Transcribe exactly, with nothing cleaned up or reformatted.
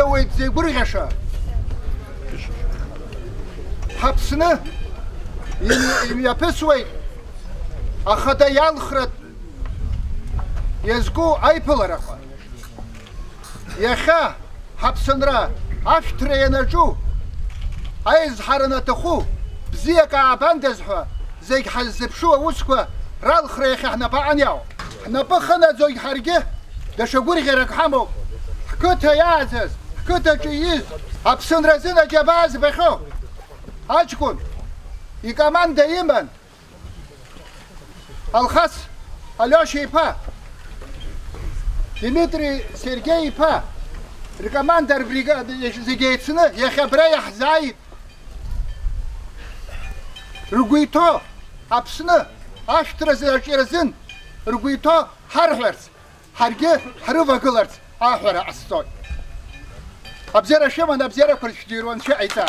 Уеит зеигәырӷьаша. Ҳаԥсны ими-, имҩаԥысуеит ахада иалхратә иазку аиԥыларақәа. Иахьа ҳаԥсынра ашәҭра ианаҿу, аизҳара анаҭаху, бзиак аабандаз ҳәа зегь ҳаззыԥшу аусқәа ралхра иахьа ҳнапаҟны иаауп. Ҳнапы хынаӡоит ҳаргьы, даҽа гәырӷьарак ҳамоуп. Ҳқыҭа иааӡаз, ҳқыҭаҿы ииз, аԥсынра азын аџьабаа збахьоу аҷкәын икоманда иман Алхас Алиошьа иԥа, Дмитри Сергеи иԥа, ркоманда, рбригада, зегь еицны иахьа абра иаҳзааит. Ргәы иҭоу Аԥсны ашәҭразы аҿиаразын ргәы иҭоу ҳарҳәарц, ҳаргьы ҳрывагыларц аҳәара ҟасҵоит. Абзиара шәыман, абзиарақәа шәдыруан, шәыҟаиҵа.